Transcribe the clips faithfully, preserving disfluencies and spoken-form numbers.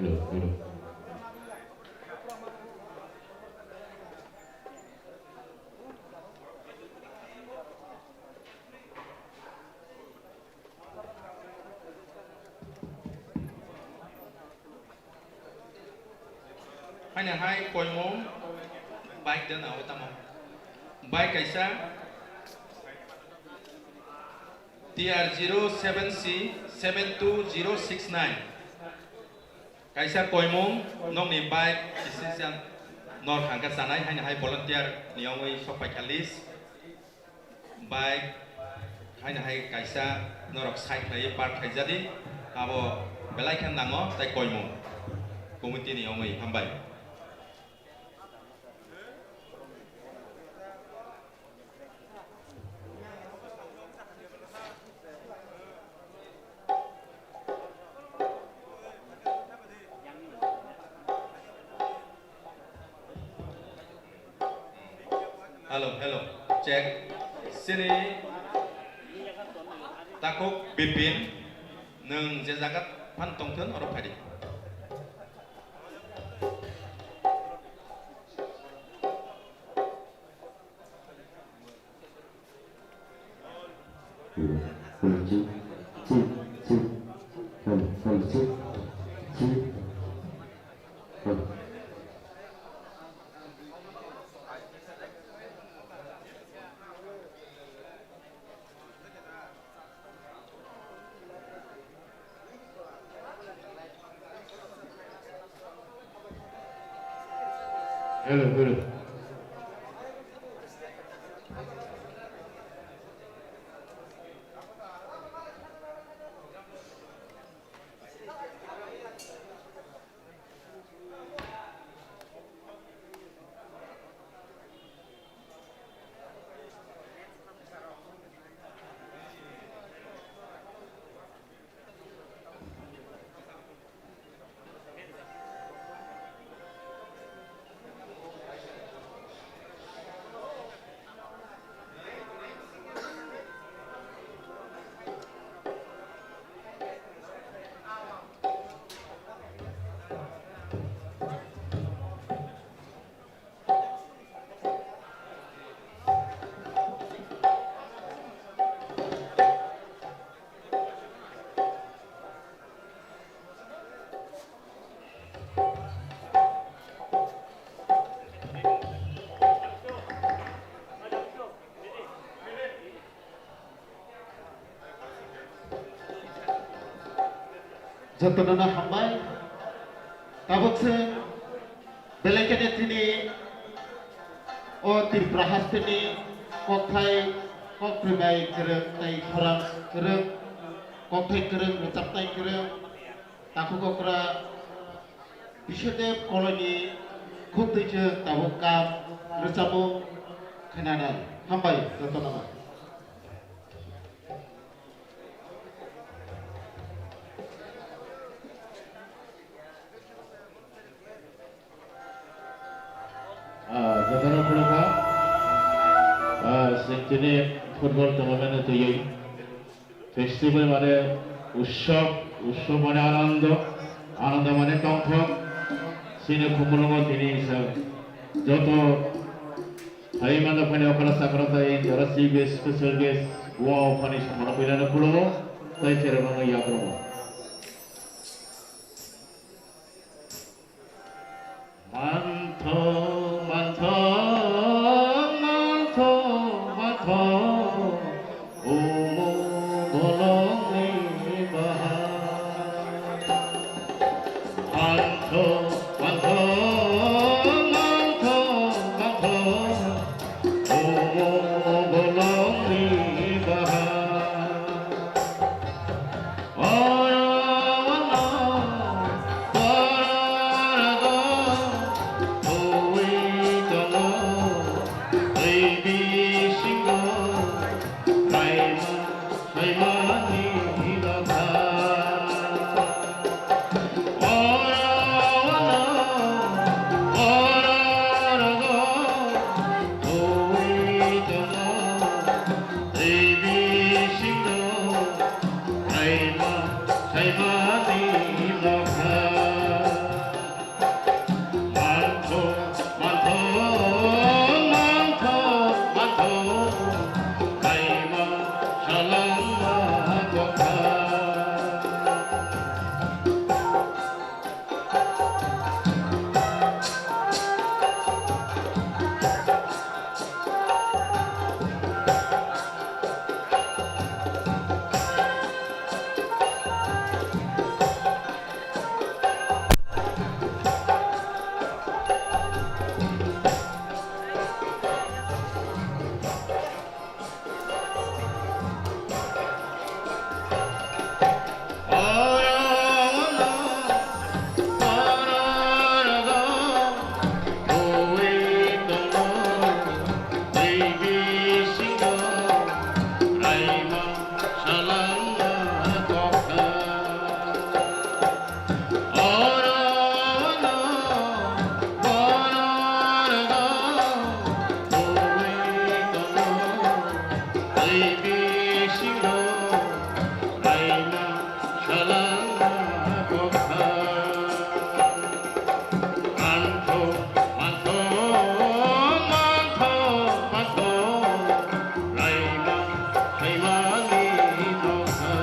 Hello, hello. Haino hai koimung bike dana o tamo. Bike kaisa T R zero seven C seven two zero six nine. Kaisa koimung nokni bike decision nor hangka chanai haino hai volunteer ni yongwi sokpai kha list. Bike haino hai kaisa norok side khlaiwi park khaijadi, abo belai khe nango tei koimung committee ni wngwi hambai. Hello, hello, check. Sini takhuk Bipin, nwng je jaga phan tongthun oro phaidi. Hello, hello. Jotono no hambai. Tabuk se belai khe tini o Tripura haste ni kokthai, kok kwrwi bai kwrwng tei khorang kwrwng, kokthai kwrwng, rwchapnai kwrwng, takhuk okra Biswadev Koloni khuk twi chwng tabuk kam rwchapmung khwnanai. Hambai jotono no. Ah, jotono khulumkha. Ah, chwng tini football tournament no twiwi festival mane utsob, utsob mane anando, anando mane tongthok. Chini khumulwngo tini sa joto hai mano phani okra sakra tai jara chief guest, special guest, bo phani samano puilano khulungo, tai cheremano yakromo. Mantho, mantho, mantho, mantho, omo bolongni baha. Mantho, mantho, mantho, mantho, omo bolongni baha. Saimani nokha. Bisingo laina salangma bokha. Mantho, mantho, mantho, mantho, laima saimani nokha.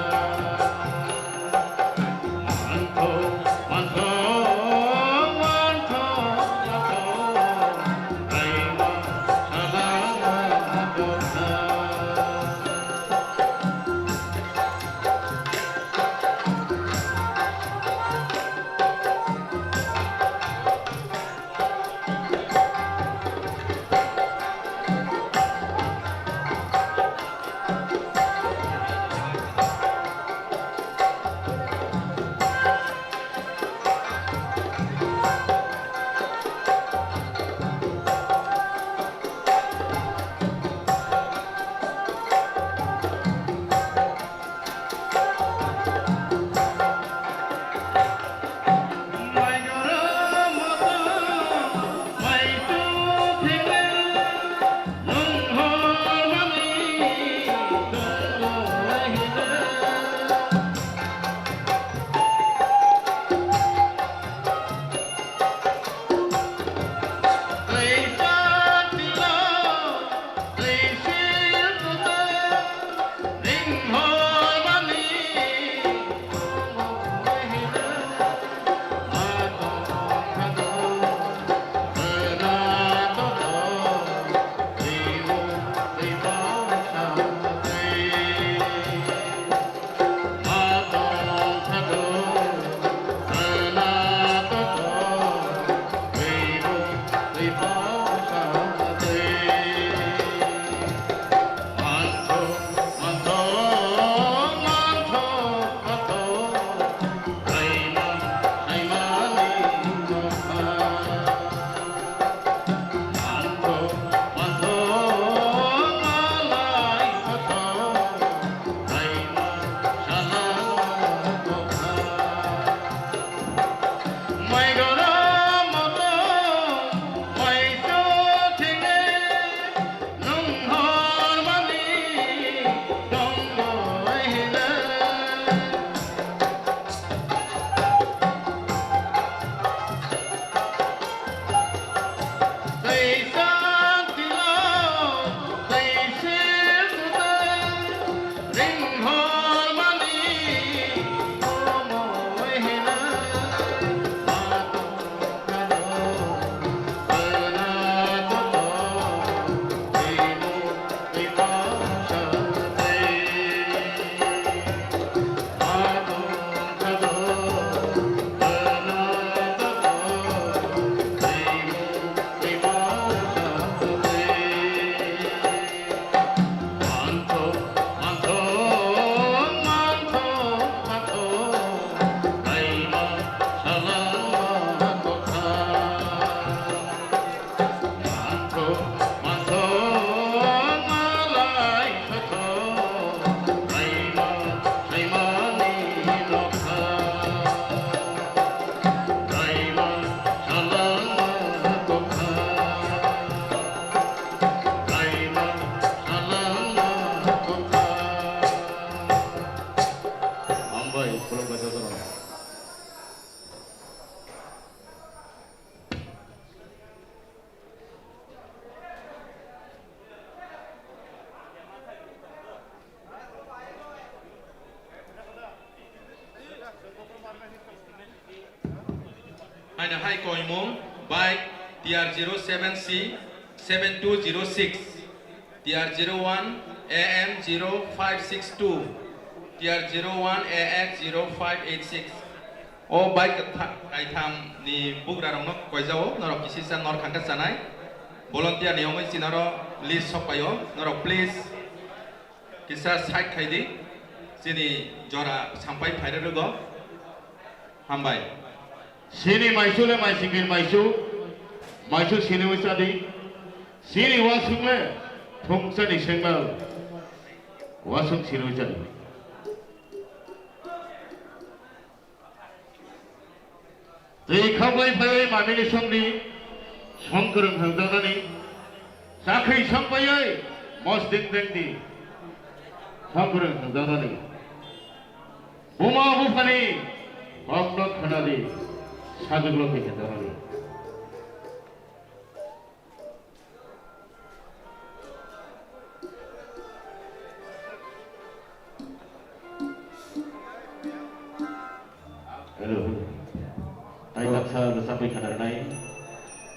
Hambai, khulumbai jotono. Haino hai koimung bike T R zero seven C seven two zero six, T R zero one A M zero five six two, T R zero one A X zero five eight six. O bike kwtha-, kaitham ni bugra rokno koijao, norok kisisa nor khangkha chanai. Volunteer ni wngwi chini oro list sok paio, norok please kisa side khai di, chini jora sampai phairwrwgo. Hambai. Chini maisu le maisingni maisu, maisu siniwi chadi, chini wasung le thungchani sengal, wasung siniwi chadi. Twi khabai phaiwi mamini songdi, songkwrwng hangjaknani, chakri songpaiwi mosding dengdi. Khambrwng hwnjaknani, buma buphani kokno khwnadi, sajwklo khe hwnjaknani. Hello. Tai baksa rwchapwi khanarnai.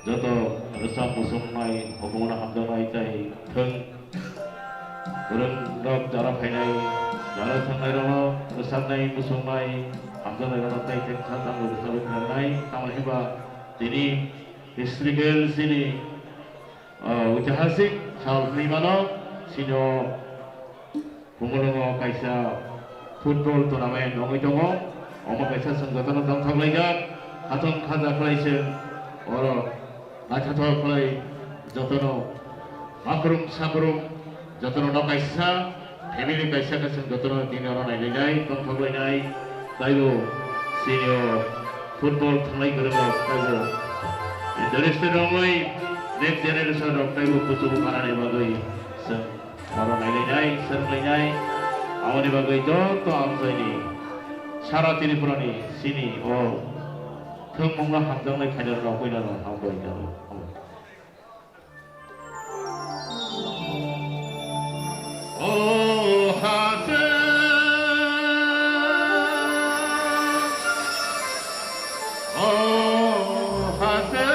Joto rwchap muchungnai, hobongno hamjaknai tai thwng. Kwrwngrok jara phainai, jara thwngnairokno rwchapnai, muchungnai, hamjaknairokno tai thwng kha tamo rwchapwi khanarnai. Tamoni hwnba tini historical chini, ah, oitihasik sal hwnwi mano, chini o Khumulwngo kaisa football tournament wngwi tongo. Omo kaisa chwng jotono tongthok laijak, hathong khaja khlai se oro naithothok khlai jotono makhrum sakhrum jotono nok kaisa family kaisa khe chwng jotono tini oro nailainai tongthok lainai taibo senior football thwnglai kwrwng rok taibo interested wngwi next generation rok taibo kuchugo manani bagwi chwng Oro nailainai, swrwnglainai, aboni bagwi joto amchaini sara Tripurani chini o thwngmungno hamjaknai khairokno puilano hambai jalo. O hase, o hase.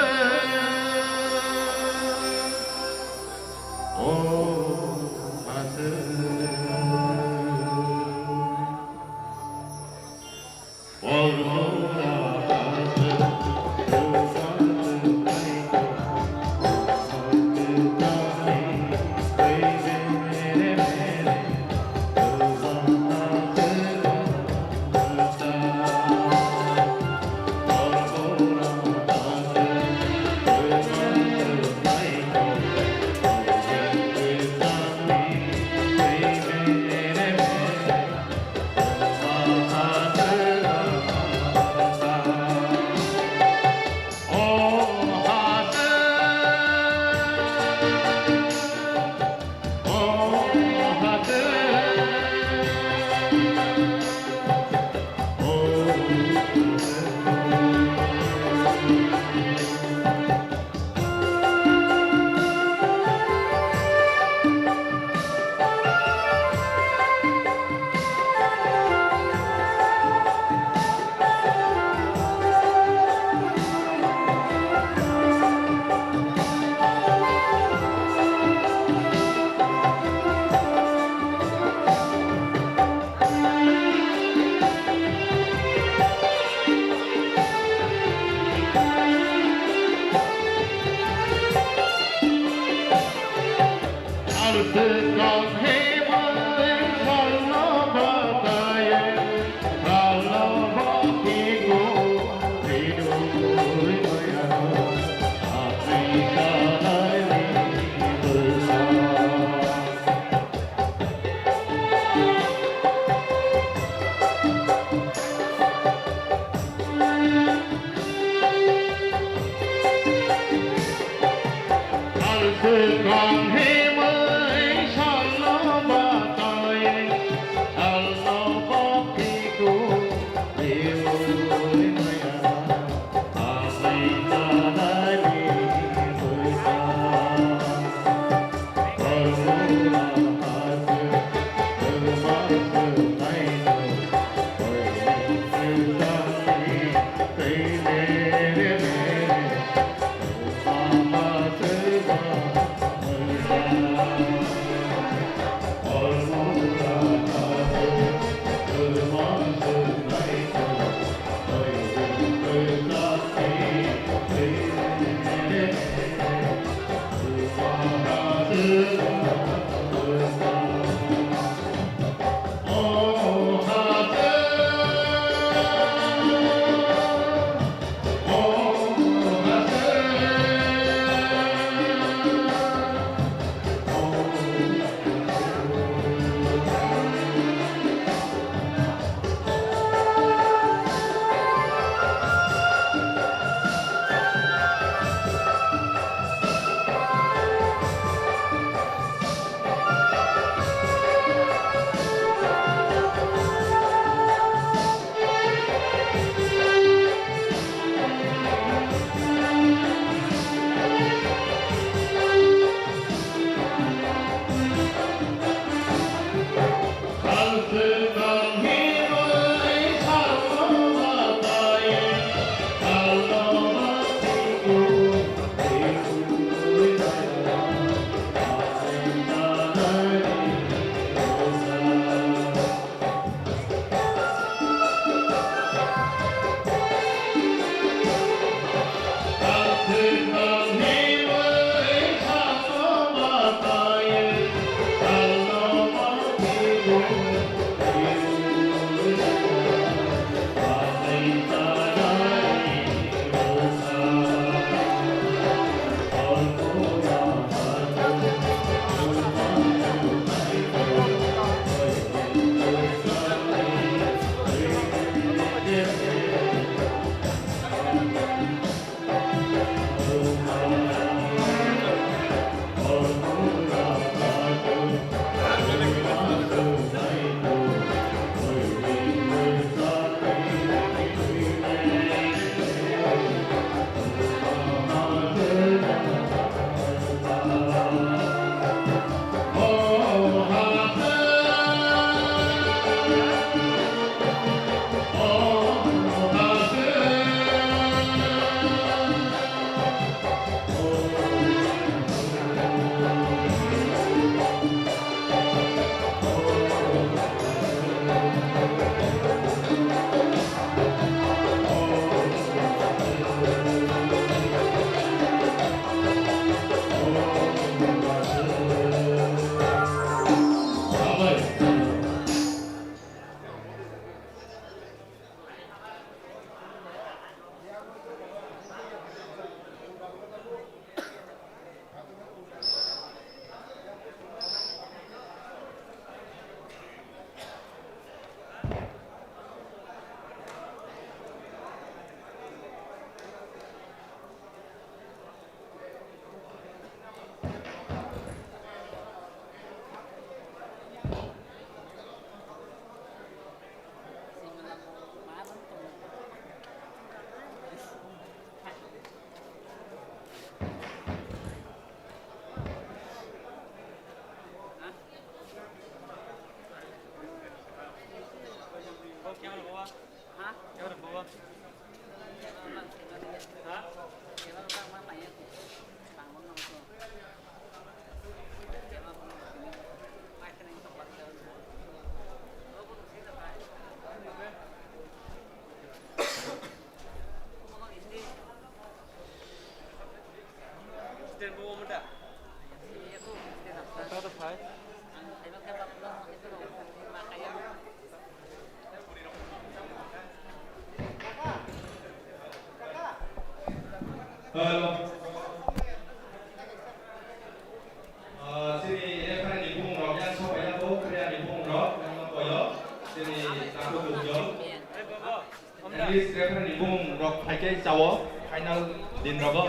English referee ni bumung rok phaikhe chao final din rogo.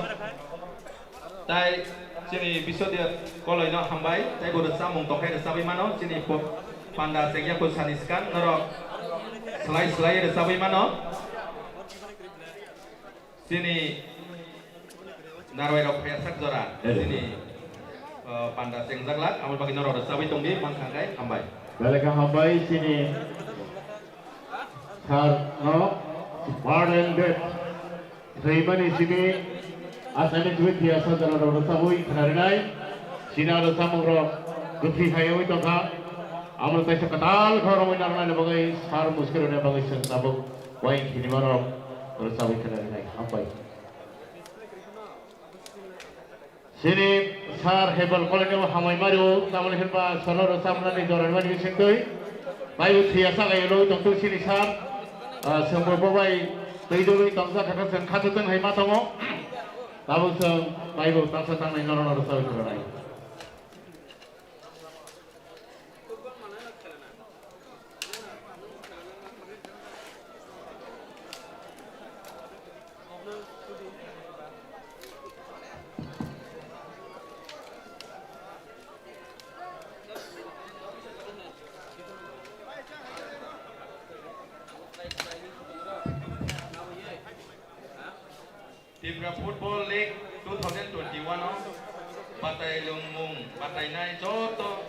Tai chini Biswadiya koloi no hambai, tai bo rwchapmung tongkhe rwchabwi mano, chini po-, panda chengya ko sani swkang norok slai slai rwchabwi mano. Chini narwai rok phaiya sak jora, chini, uh, panda chengjak lak, amo bagwi norok rwchabwi tongdi, mang thangkhai hambai. Belai khe hambai chini sir no, birth and death thwimani simi asaini twi phiya sajra rok rwchabwi khna rinai, chini aro samung rok kwthwi hai wngwi tongkha, amo kaisa kwtal khoroknwi narwknani bagwi sir muskirokni bagwi chwng tabuk. Wain khini mano rwchabwi khna rinai hambai. Chini sir Hebal Colony o hambai mario, tamoni hinba solo rwchapnani jorani mani bisingtwi. Bai bo thwiya sagai lo tongtwi chini sir. Ah, chwngbo bo bai twi dogwi tongsa thaka chwng khatutwng hai ma tongo. Tabuk chwng bai bo tangsa tangnai norok norok rwchabwi khna rinai. Tripura Football League two thousand twenty-one o batai lwngmung batainai joto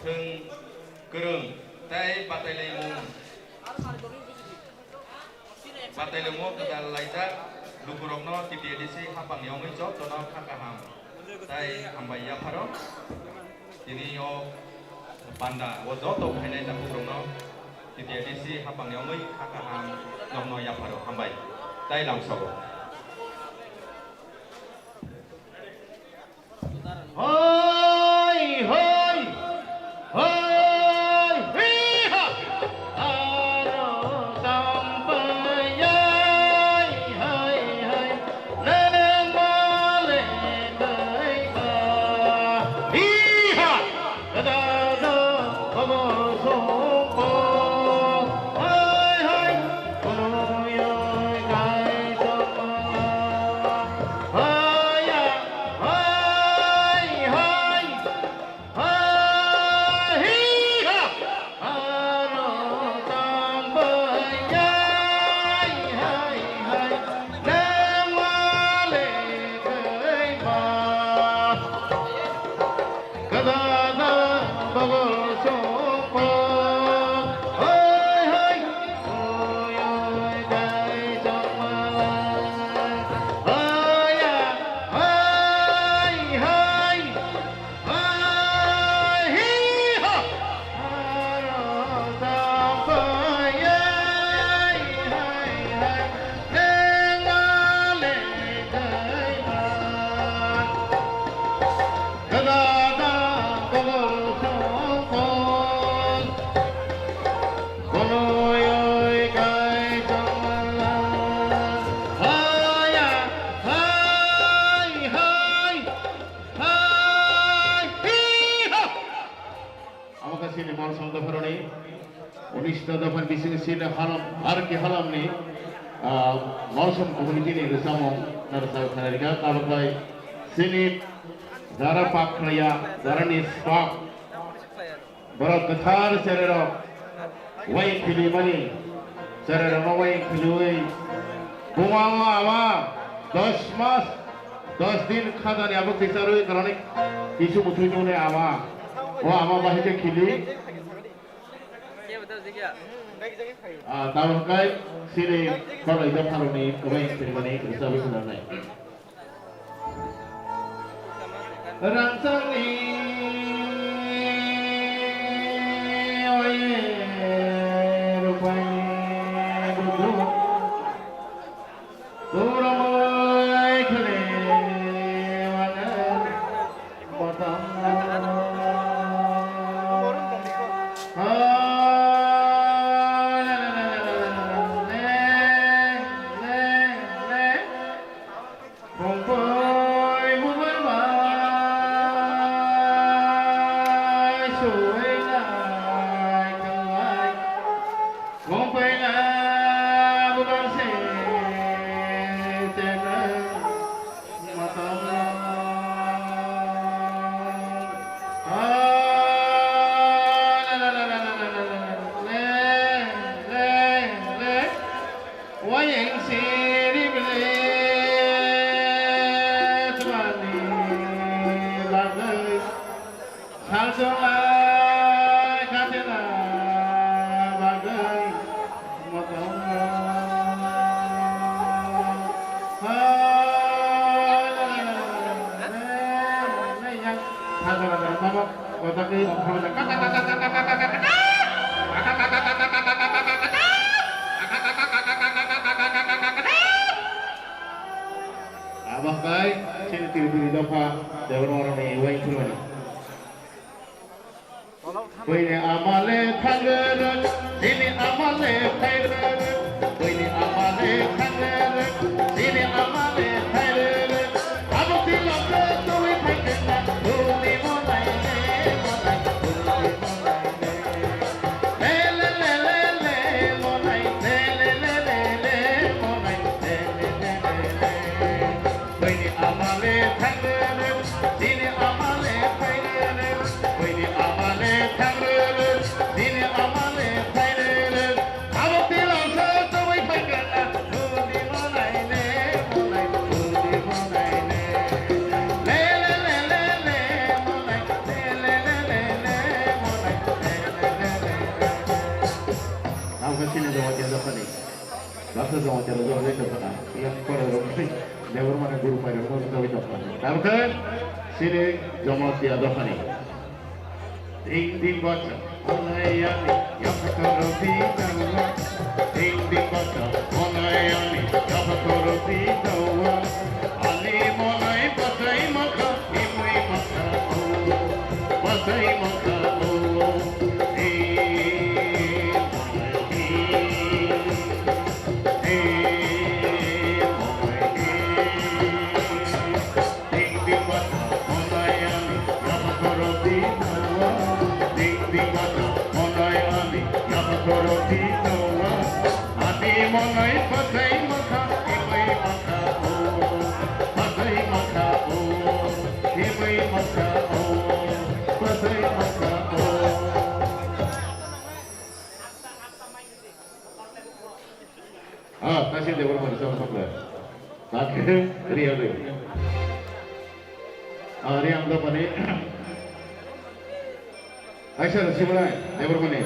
thwng kwrwng tei batai lwngmung batai lwngmung kwtal laijak lukurokno T T A D C hapangni wngwi jotono kha kaham tei hambai yapharo. Tini o panda o joto phainai takhuk rokno T T A D C hapangni wngwi kha kaham nokno yapharo hambai tai lamsogo. Hoi, hoi, hoi, hi, ha! Aro sampai, hai, hai, hai. Nene male dai ba. Iha. Dada, babo, songko. Hai, hai. Kono yoi kai songko. Hai, ya. Hai, hai. Amo khe chini Molsom dopharoni, unista dophar bising chini halam, R K halamni, ah, Molsom community ni rwchapmung narwchapwi khna rikha, tabuk bai chini jara pak khlaiya, jara ni swk, borok kwthar chererok, wai khilimani, chererokno wai khiliwi, buma ama dos mas, dos din khajani abo kisa rwi kwrwngni kisu muthwi tongnai ama. O ama bahai khe khili. Ah, tabuk kai chini kolai dopharoni wai khilimani rwchapwi khna rinai. Rangchakni oye rupaini budu, turamai khele wana batam. Kongpoi bubar bai suwinai khanglai. Kongpoi Debbarma rokni uaing phurmani. Buini ama le thang rwrwk, nini ama le phai rwrwk. Buini ama le thang rwrwk, nini ama le phai rwrwk. Abo twi lok twi twi phai khe na, buni monai le, monai, buni monai le. Le, le, le, le, le, monai, le, le, le, le, le, monai, le, le, le, le, le. Buini ama le thang rwrwk, nini ama le phai rwrwk. Buini ama le thang rwrwk, nini ama le phai rwrwk. Abo twi lok twi twi phai khe na, buni monai le, monai, buni monai le. Le, le, le, le, le, monai, le, le, le, le, le, monai, le, le, le, le, le. Abo khe chini Jamatia dophani. Baksa Jamatia rok jora jai tongkha na. Yang kora rok ni Debbarma ni guru pai rok no jai tongkha. Tabuk khe chini Jamatia dophani. Ding ding bacham onai ani yapha koro di dawa. Ding ding bacham onai ani yapha koro di dawa. Ani monai bachai makha, imui makha o, bachai makha o. Ding ding bata monai ani yapha koro di dawa. Ding ding bata monai ani yapha koro di dawa. Ani monai bachai makha, imui makha o, bachai makha o, imui makha o, bachai makha o. Ah, tasi Debbarma ni sama sama. Takhe Riang ni. Ah, Riang dophani. Aisa Simalai Debbarma ni.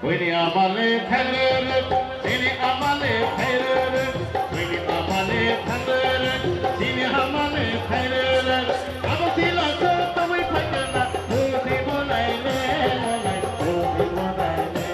Buini ama le thang rwrwk, nini ama le phai rwrwk. Buini ama le thang rwrwk, nini ama le phai rwrwk. Abo twi lok twi twi phai khe na, buni monai le, monai, buni monai le.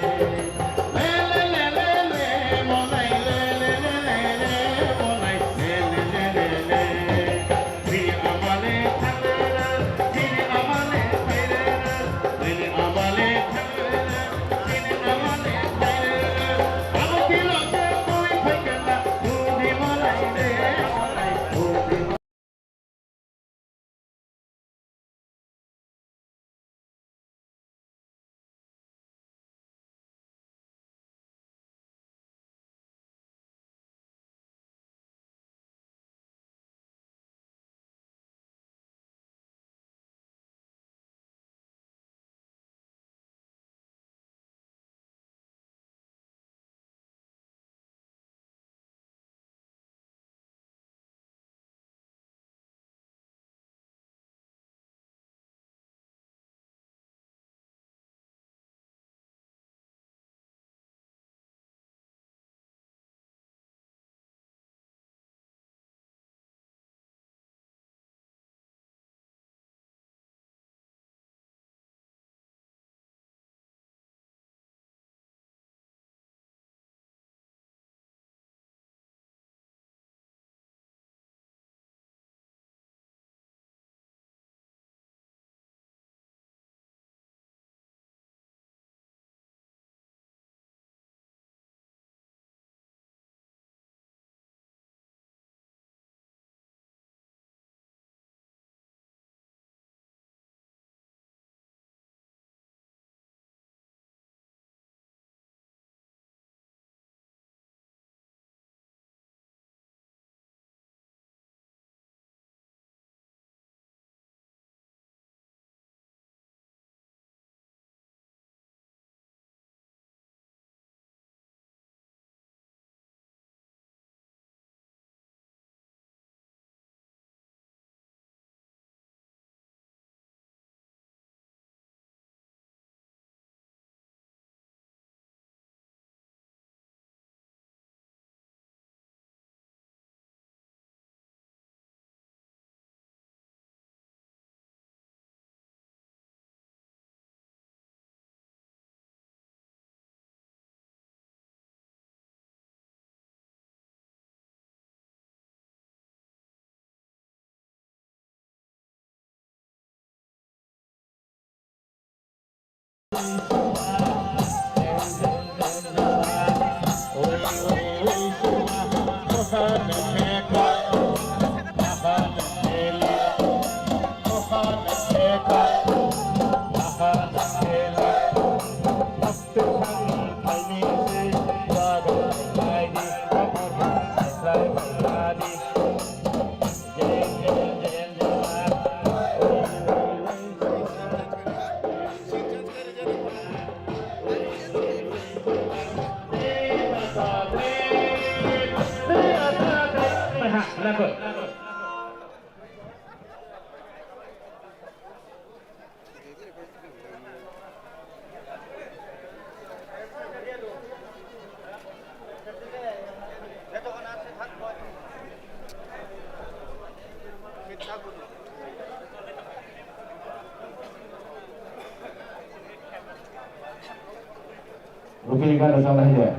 Rupini gana sana hiya.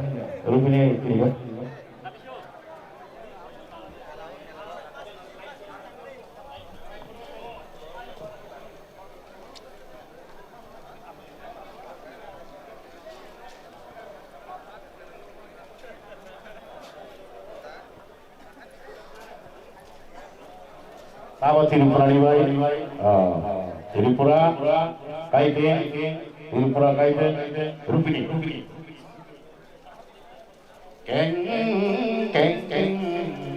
Rupini tiga. Abo Tripura ni bai. Ah, Tripura, Kaite, Tripura Kaite, Rupini. Keng, keng, keng,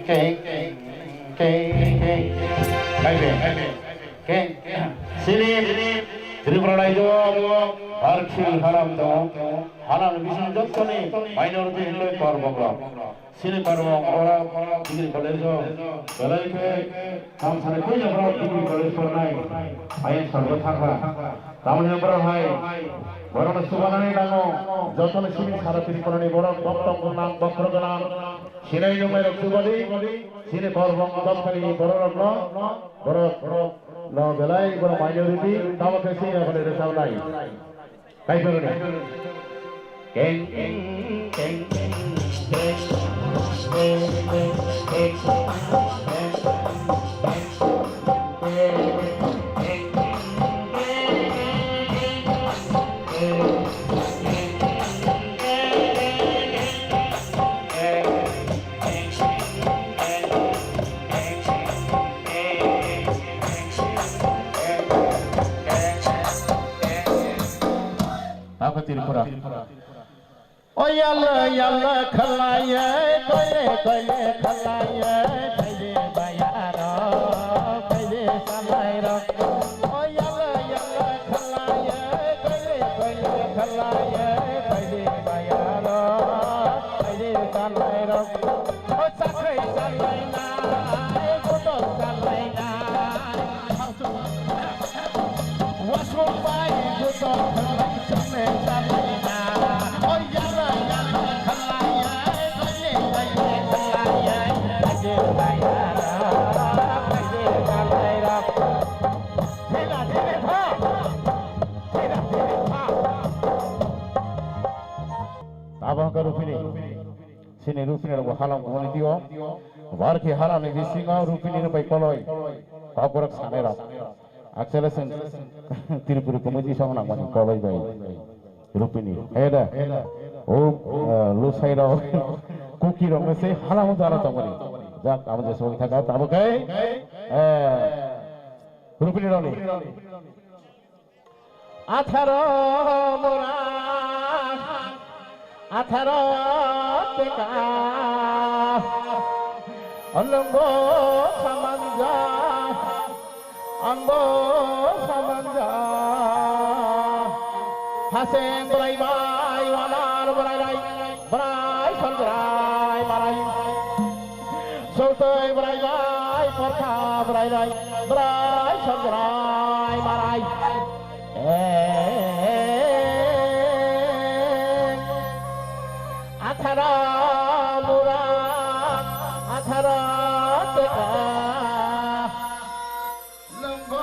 keng, keng, keng. Kaite, keng. Sini, Tripura raijyo, Harkhil haram tongo. Haram bising jottoni minority hinwi kor bokrok. Sini borok oro degree college o belai khe tamo sani puila borok degree college pornai ayang sarbo thangkha. Tamoni borok hai borokno chubanani nango, jotono sini sara Tripura ni borok bokto gwnang, bokhorok gwnang, sinai nungnairok chubadi, sini Korbong dopkani bororokno, borok, borok no belai borok minority, tamo khe sini aphani rwchabnai. Kaitorni. Keng, keng, keng, keng, keng. Abo Tripura. O yalla yalla khwlaiya, koile koile khwlaiya, khaide bayaro, khaide salairo. O yalla yalla khwlaiya, koile koile khwlaiya, khaide bayaro, khaide salairo. O chakhai salaina, o gudok salaina. Abo hwnkhe Rupini. Sini Rupini rok bo halam kumani tio. Barkhe halam ni bisingo Rupini rok bai koloi. Kokborok sanai rok. Actually, chwng Tripuri committee song nangmani koloi bai Rupini. He da. O, eh, Lusai rok, Kuki rok se halam jara tongmani. Jak, amo je song thaka, tamo kai. Eh, Rupini rok ni. Atharo mura, atharo teka, nwngbo samanja, angbo samanja. Haseng bwrai bai, wanar bwrai bai, bwrai sonjrai marai. Soltoi bwrai bai, porkha bwrai bai, bwrai sonjrai marai. Atharo mura, atharo teka. Nwngbo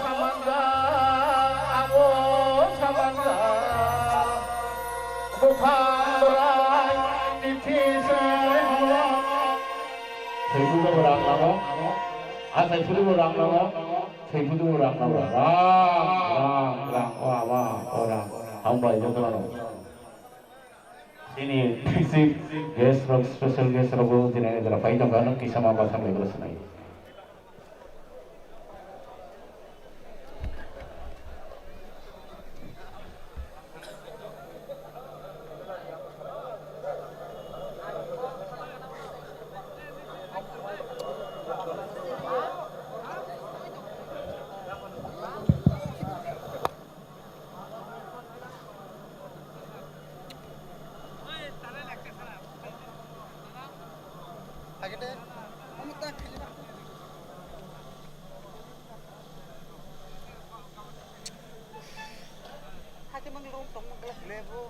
samanja, abo samanja. Buphang bwrai ni thwising. Thwibubo rang nango. Athai phudubo rang nango. Thwibubo rang nango. Rang, rang, rang. O ama, o rang. Hambai jotono. Chini chief guest rok, special guest rok bo chini jora pai tongkha, no kisa ma bathang lai bwswk nai. Hakhe mang rom tong mang le bo.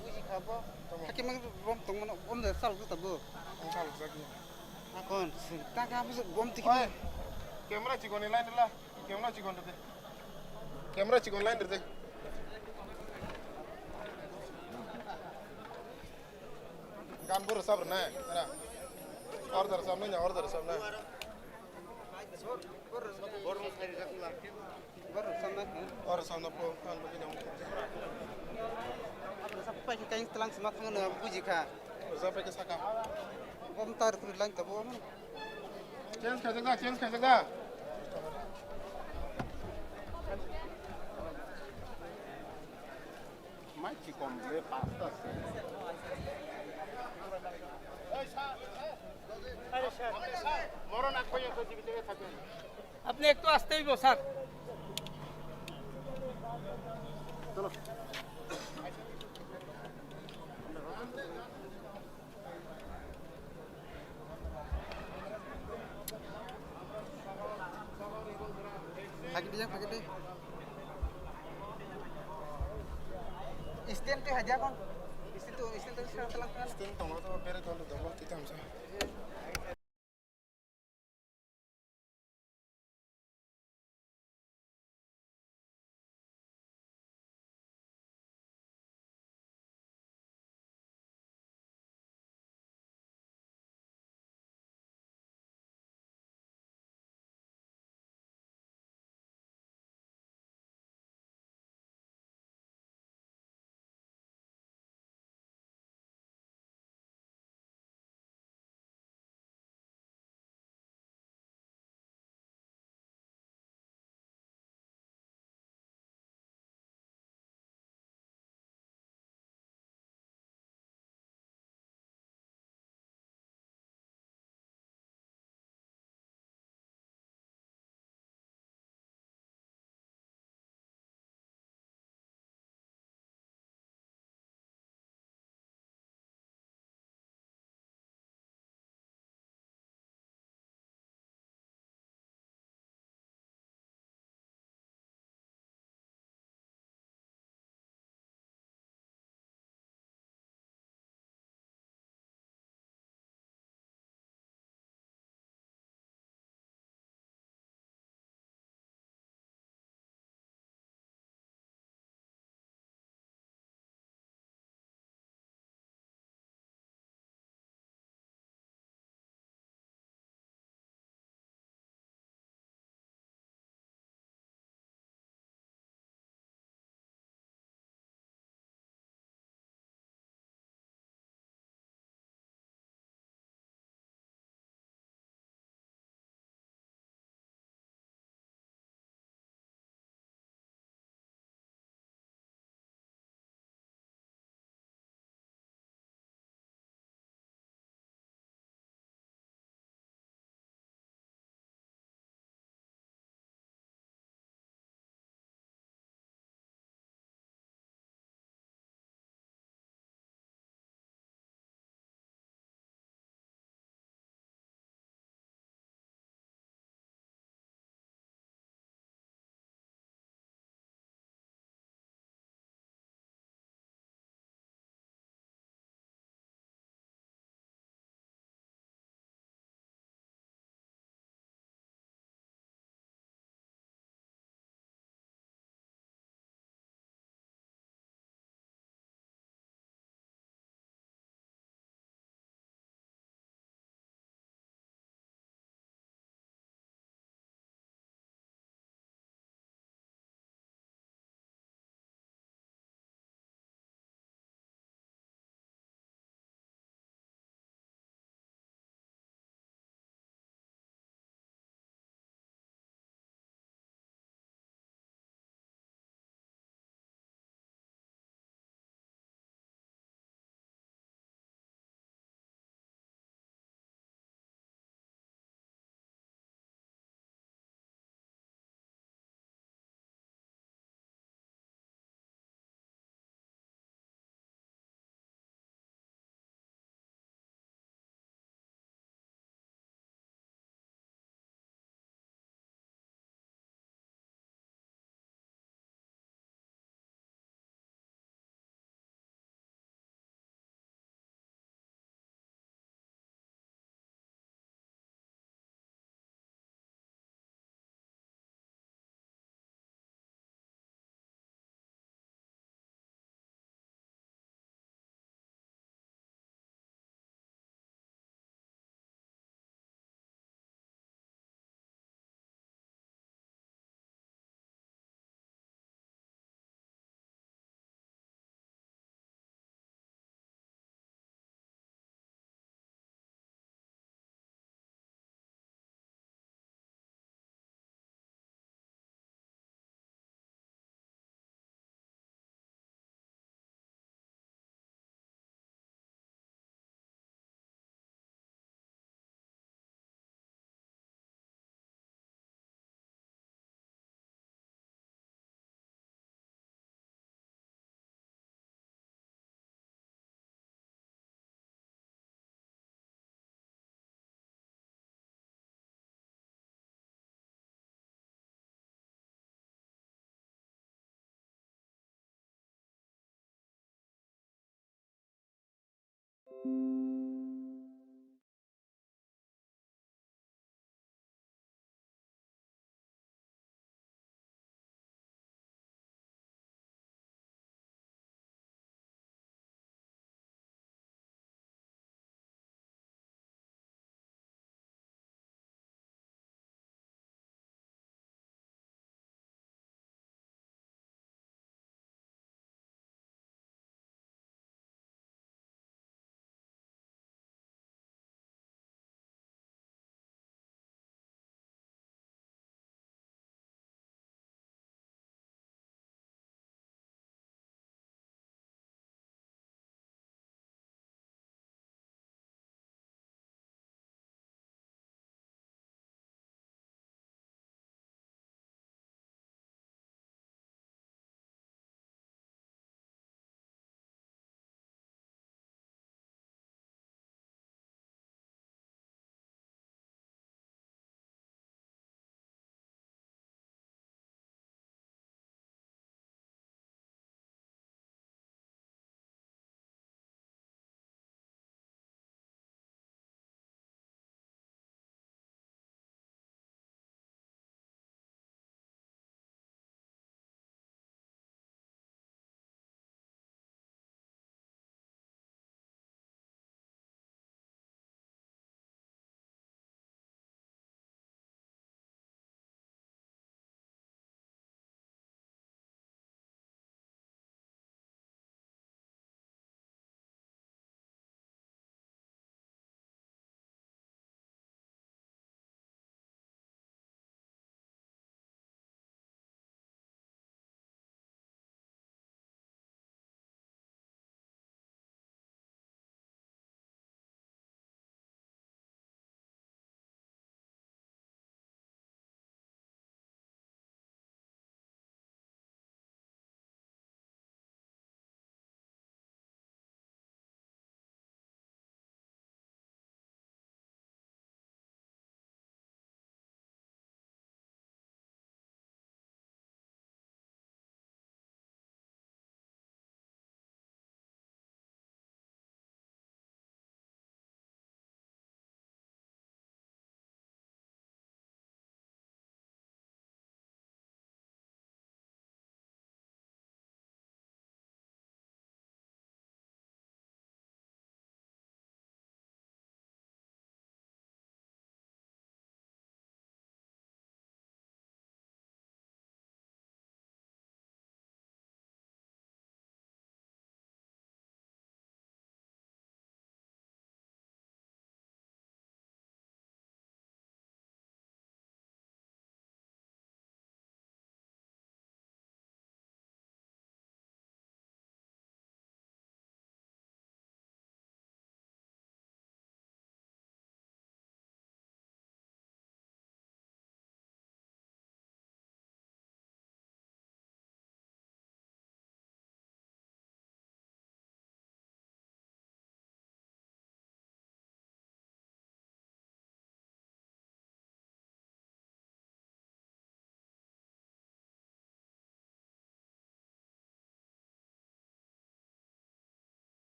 Buji kha bo. Hakhe mang rom tong mano, om de sal ta bo. Ang sal jak ni. Akon, ta ka bo gom tiki. Oi, camera chikon ni line la. Camera chikon de. Camera chikon line de. Gan boro sab rwnai, era. Order sab nai, order sab nai. Order sab nai, order sab nai po, kan bagi dong. Sampai ke kain telang semat hangan buji kha. Sampai ke saka. Bom tar kuri lang tabo. Change khaijak da, change khaijak da. Mai chikon le pasta se. আপনি একটু আসতে হইব sir. Phagidi yang phagidi. Stand te haja kon. Stand tu, stand tu, stand tu, stand tu. Stand tu, stand tu, stand tu.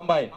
Hambai.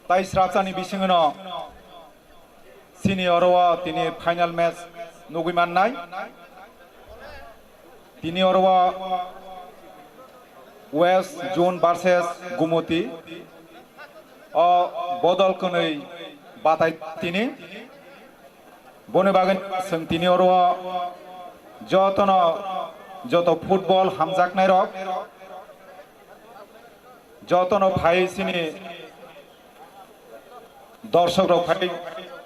Tai srapsani bisingno sini oro o tini final match nugui mannai. Tini oro o West Zone versus Gumoti o bodol kwnwi batai tini. Boni bagwi chwng tini oro o jotono, joto football hamjaknairok jotono phai sini dorshok rok phai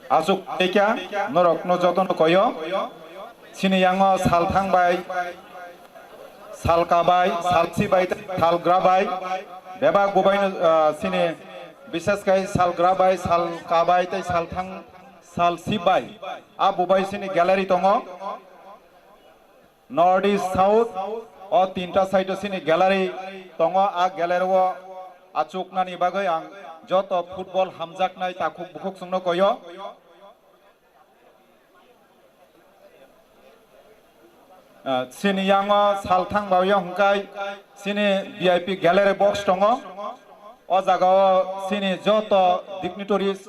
aswk khaikha, norokno jotono koyo. Sini yango salthang bai, salka bai, salsi bai, salgra bai, bebak bubaino, ah, sini bishes khai salgra bai, salka bai tei salthang, salsi bai. A bubai sini gallery tongo. North East South o tinta side o sini gallery tongo, a gallery o achuknani bagwi ang joto football hamjaknai takhuk bukhuk chwngno koyo. Ah, sini yango salthang baio hwnkhe sini V I P gallery box tongo. O jaga o sini joto dignitaries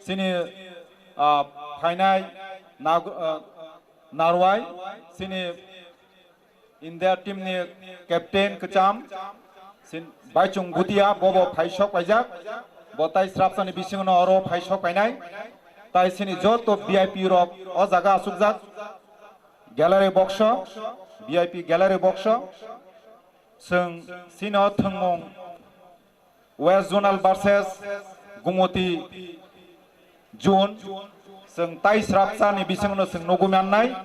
sini, ah, phainai nagu-, ah, narwai sini India team ni captain kwcham, sin-, Baichung Bhutia, bobo phai sok paijak, bo tai srapsani bisingno oro phai sok painai, tai sini joto V I P rok o jaga asukjak, gallery box o, V I P gallery box o, chwng sino thwngmung West Zonal versus Gumoti Zone, chwng tai srapsani bisingno chwng nugui mannai.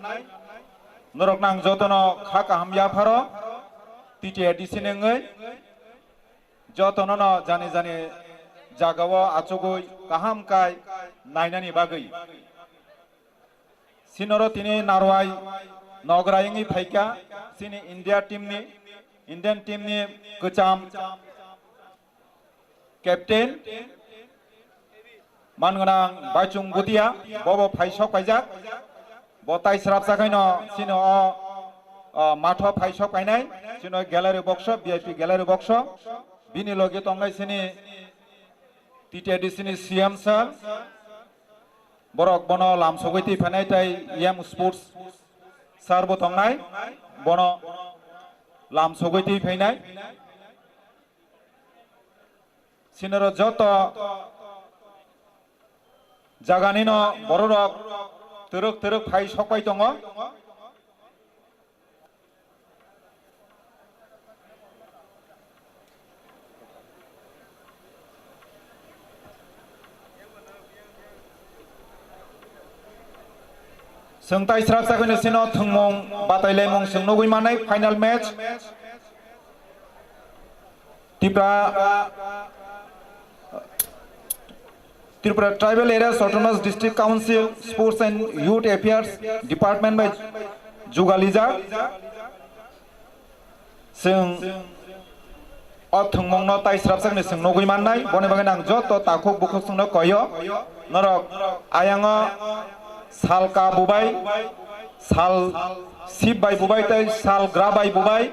Norokno ang jotono kha kaham yapharo, T T A D C ni wngwi. Jotono no jani jani jagao achugwi kaham kai nainani bagwi. Sinoro tini narwai nograi wngwi phaikha, chini India team ni, Indian team ni kwcham captain, man gwnang Baichung Bhutia, bobo phai sok paijak, bo tai srapsa khaino sino o, o, matho phai sok painai, sino gallery box o, V I P gallery box o, bini loge tongnai sini T T A D C ni C M sir, borok bono lamsogwi twi phainai tei E M sports sir bo tongnai, bono lamsogwi twi phainai. Sinoro joto jaganino bororok twrwk twrwk phai sokpai tongo. Chwng tai srapsa khaino sino thwngmung batailaimung chwng nugui mannai final match. Tipra, Tripura Tribal Areas Autonomous District Council Sports and Youth Affairs Department bai jugalijak. Chwng o thwngmungno tai srapsakni chwng nugui mannai, boni bagwi ang joto takhuk bukhuk chwngno koyo. Norok ayango salka bubai, sal sip bai bubai tei sal gra bai bubai.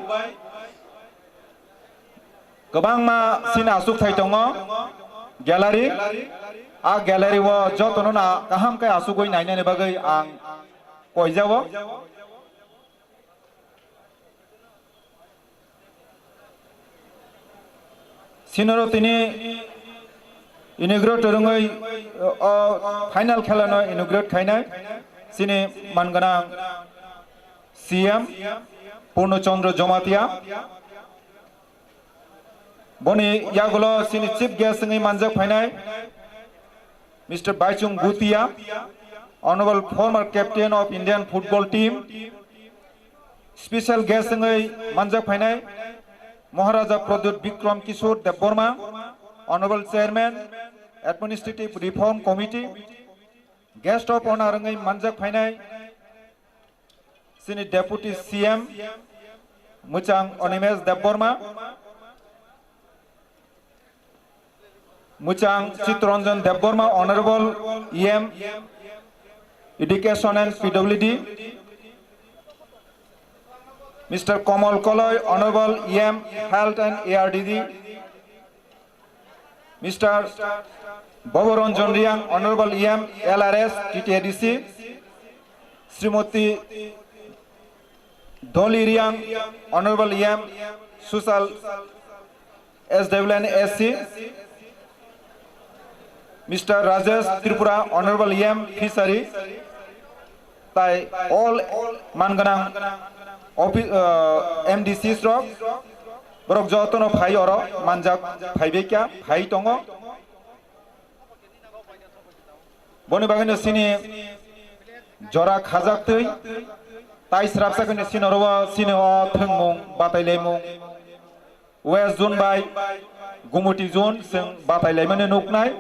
Kwbangma sini aswk thai tongo gallery. A gallery o jotono na kaham khe asugwi nainani bagwi ang koijao. Sinoro tini inaugurate rwngwi, o final khelano inaugurate khainai sini man gwnang C M Purno Chandra Jamatia. Boni yagulo sini chief guest wngwi manjak phainai Mister Baichung Bhutia. Honorable former captain of Indian football team, special guest wngwi manjak phainai Maharaja Pradyut Bikram Kishore Debbarma, Honorable Chairman, Administrative Reform Committee, guest of honor wngwi manjak phainai chini Deputy C M Muchang Animesh Debbarma, Muchang Chitranjan Debbarma, Honorable E M Education and P W D, Mister Komal Koloi, Honorable E M Health and A R D D, Mister Boboranjan Riang, Honorable E M L R S T T A D C, Srimati Doli Riang, Honorable E M Social S W N S C, Mister Rajesh Tripura, Honorable E M Fishery, tai all manganang office, uh, M D Cs rok, borok jotono phai oro manjak phaibai kya, phai tongo. Boni bagwino sini jora khajak twi tai srapsa kini sini oro sini o thwngmung batailaimung West Zone bai Gumuti Zone chwng batailaimani nuknai.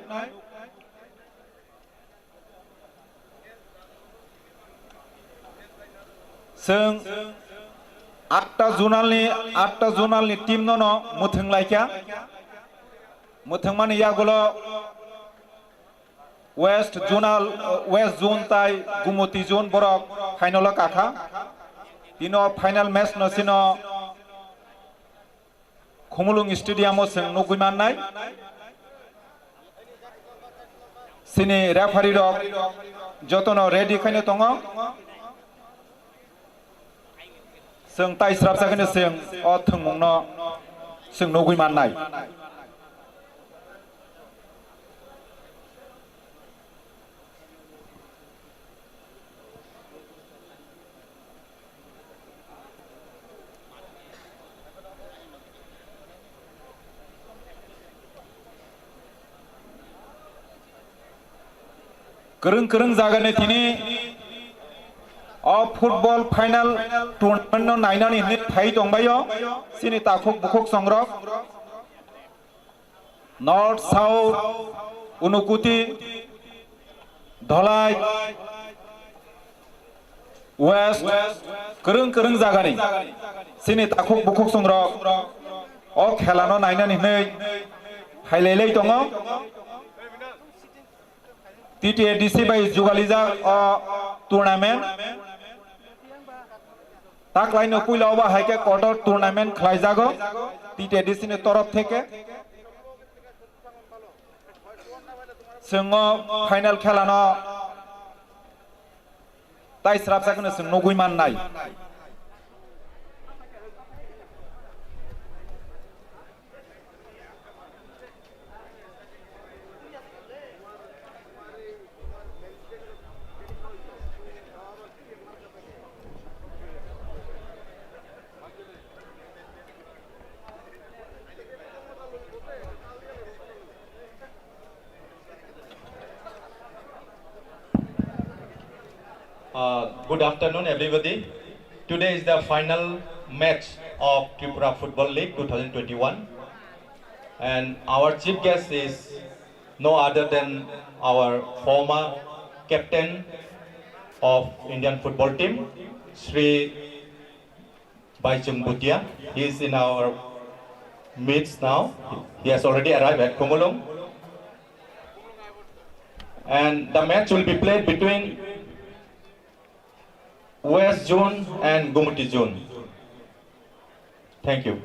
Chwng atta zonalni, atta zonalni team no no mwthwng laikha. Mwthwngmani yagulo West Zonal, West Zone tai Gumuti Zone borok final o kakha. Tino final match no sino Khumulwng Stadium o chwng nugwi mannai. Chini referee rok jotono ready khaino tongo. Chwng tai srapsa khaino chwng o thwngmungno chwng nugwi mannai. Kwrwng kwrwng jagani tini o football final tournament no nainani hinwi phai tongbaio chini takhuk bukhuk songrok. North, South, Unukuti, Dholai, West, kwrwng kwrwng jagani chini takhuk bukhuk songrok o khelano nainani hinwi phailailai tongo. T T A D C bai jugalijak o tournament. Taklaino puila obo hai khe kotor tournament khlaijago T T A D C ni torof theke. Chwng o final khelano tai srapsa kheno chwng nugwi mannai. Uh, good afternoon, everybody. Today is the final match of Tripura Football League two thousand twenty-one, and our chief guest is no other than our former captain of Indian football team, Shri Baichung Bhutia. He is in our midst now. He has already arrived at Khumulwng. And the match will be played between West Zone and Gumuti Zone. Thank you.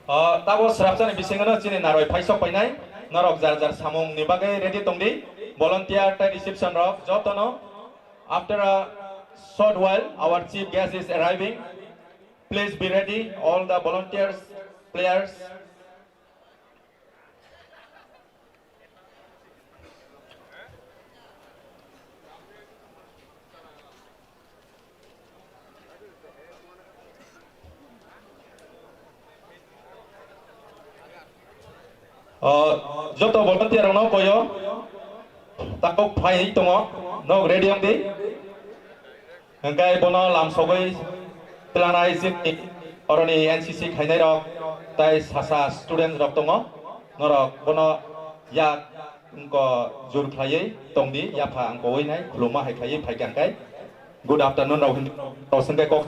Ah, tabo srapsani bisingo chini narwk phaisok painai, norok jar jar samung ni bagwi ready tongdi, volunteer tei reception rok jotono. After a short while, our chief guest is arriving. Please be ready, all the volunteers, players. O, joto volunteer rokno koyo, tabuk phai tongo, nok ready wng di. Hingkai bono lamsogwi twlanai chini oroni N C C khainai rok tai sasa student rok tongo, norok bono yak wngko jur khlaiwi tongdi, yapha wngko wi nai khulumma hai khlaiwi phaikha hingkai. Good afternoon rok hin rok sengkai kok.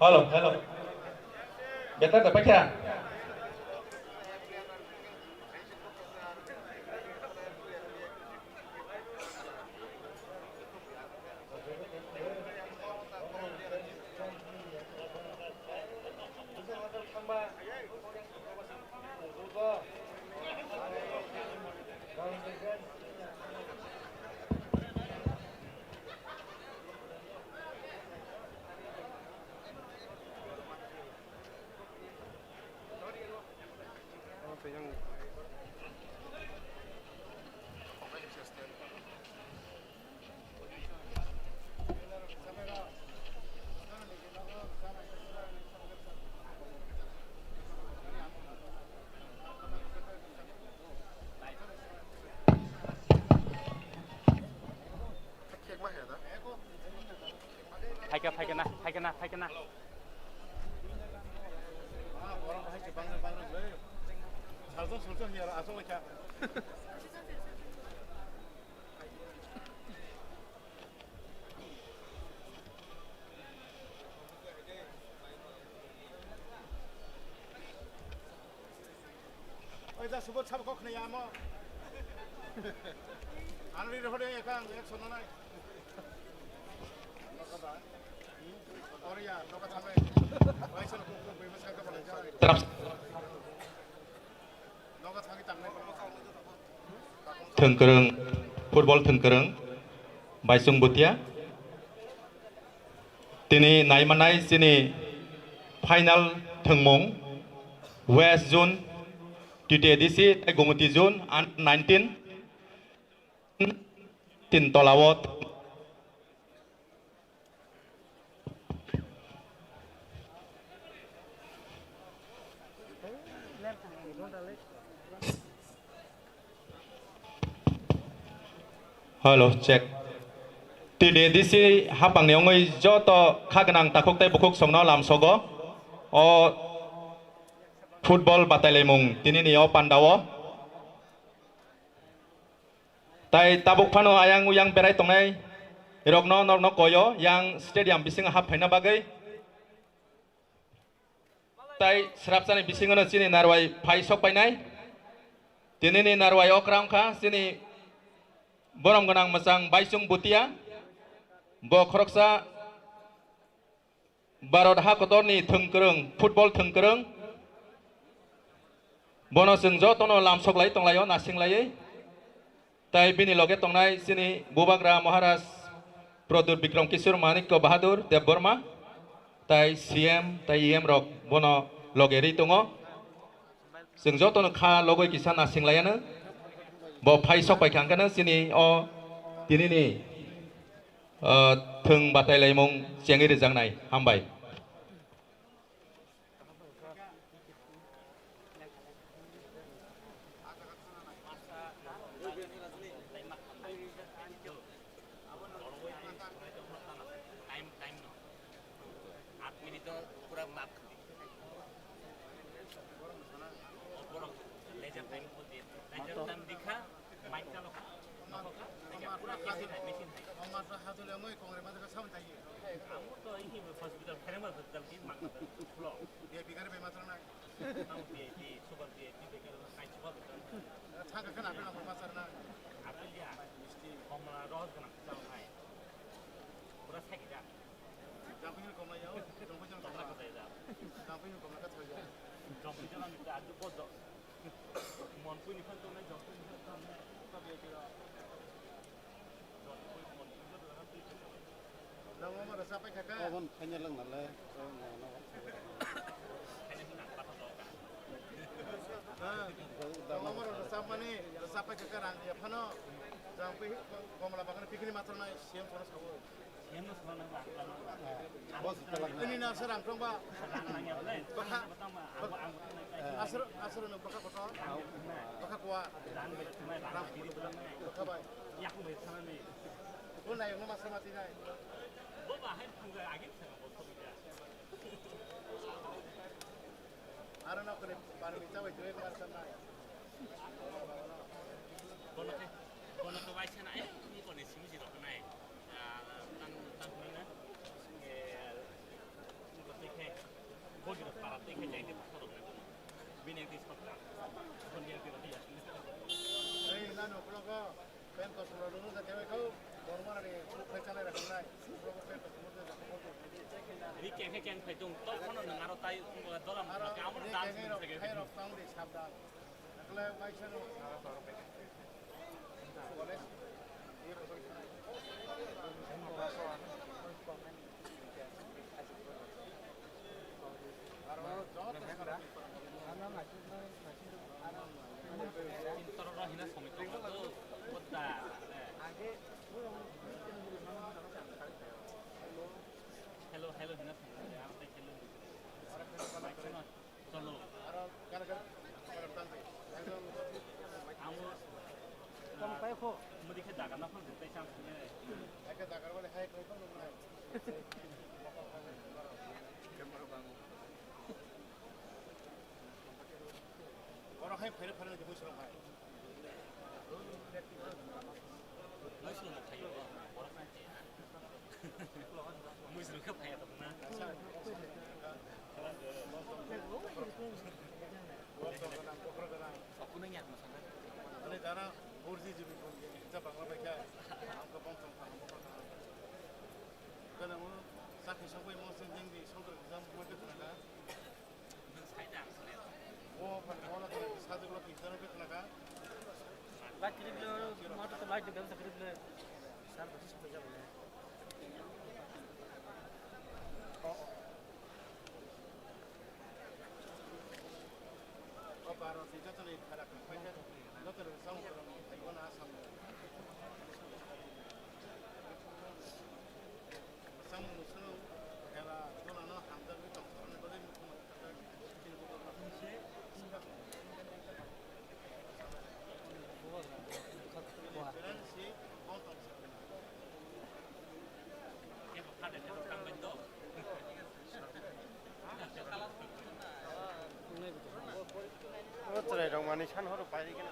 Hello, hello. Better da paikha. Phaikha, phaikha na, phaikha na, phaikha na. Oi, da, subot sabo kok khna ya mo. Ano ri rohode ekang, ek sono nai. Ori ya, noka thangai. Bai sono kuk kuk bai mas kaka balai jai. Noka thangai tangnai. Thwngkwrwng, football thwngkwrwng, Baisung Bhutia. Tini naimanai chini final thwngmung West Zone, T T A D C tei Gomoti Zone under nineteen. Tin tolao. Hello, check. T D D C hapangni wngwi joto kha gwnang takhuk tei bukhuk songno lamsogo. O football batailaimung tinini o pandao. Tai tabuk phano ayang uyang berai tongnai rokno norokno koyo yang stadium bisingo hap phaina bagwi. Tai srapsani bisingono chini narwai phai sok painai. Tinini narwai okra wngkha chini borom gwnang mwchang Baisung Bhutia. Bo khoroksa Bharat ha kotorni thwngkwrwng, football thwngkwrwng. Bono chwng jotono lamsoklai tonglaio, nasinglaiwi. Tai bini loge tongnai chini Bubagra Maharaj Pradyut Bikram Kishore Manikya Bahadur Debbarma, tai C M tai E M rok bono loge ri tongo. Chwng jotono kha logoi kisa nasinglaiano. Bo phai sok paikha hwnkhe chini o tinini, ah, thwng batailaimung chengwi rwjaknai. Hambai. Thangka khana khana masarna. Nang omo rwchap paikha khe? Obo no khaina lang nalai. Ha, nang omo rwchap mani rwchap paikha khe rang ya phano. Jang phi komla bagani pikni matro nai siyam sono sawo. Ini na serang tong ba. Baka. Asro asro no baka kotor. Baka kuwa. Baka bai. Bo nai no masa mati nai. Aro no kore parmi chabai tuwe mar sanai. Bono ke, bono ke waisa na, eh, ni kone simi jiro nai. Ah, tang, tang ni na. Eh, ni ko tike, bogi ro para tike jai de pasal na. Bini di sokra. Kon dia dia dia. Ei, na no, pro ko. Pen kosom rok nukjak khe kau bormani bukthai chanai rok wngnai. Borok pen kosom nukjak khe kau. Ri keng khe keng phai tung, tok phano nwng aro tai dolam aro kha, amo ri dance keng rok, khe khe. Khai rok tong di sabdan. Ekle waisa no. Hello, hello, hina song. Chalo. Amo, tong pai kho. Mudi khe daga na phang tai chang sini. Eke daga wale hai koi phang nai. Camera bang. Oro hai phaire phaire ni bwswrok hai. Bwswrok hai. Muisrwng khe phaiya tongna. Ani dara four G G B phone ge, ta bangla bai kha. Ang ka bom tong kha, mo kha. Kana mo sakhi sokbai mo sen jeng di songkar exam mo khe thana. O chwrai rok manwi san horo pairikhe na.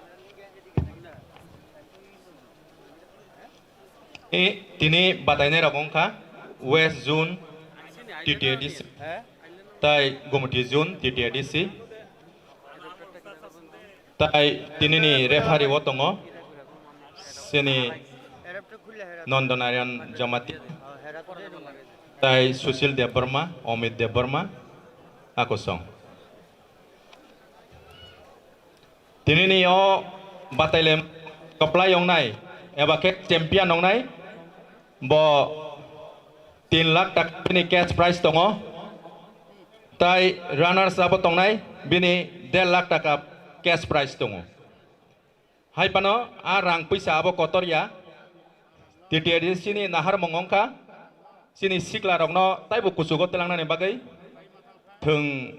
E, tini batainai rok wngkha West Zone T T A D C tei Gumti Zone T T A D C. Tai tinini referee o tongo sini Nandanaran Jamatia, tai Sushil Debbarma, Amit Debbarma, akosong. Tinini o batailem koplai wngnai eba khe champion wngnai, bo tin lakh taka bini cash prize tongo. Tai runners up o tongnai, bini der lakh taka cash prize tongo. Hai phano a rang puisa abo kotor ya. T T A D C ni naharmung wngkha, chini sikla rokno taibo kuchugo twlangnani bagwi thwng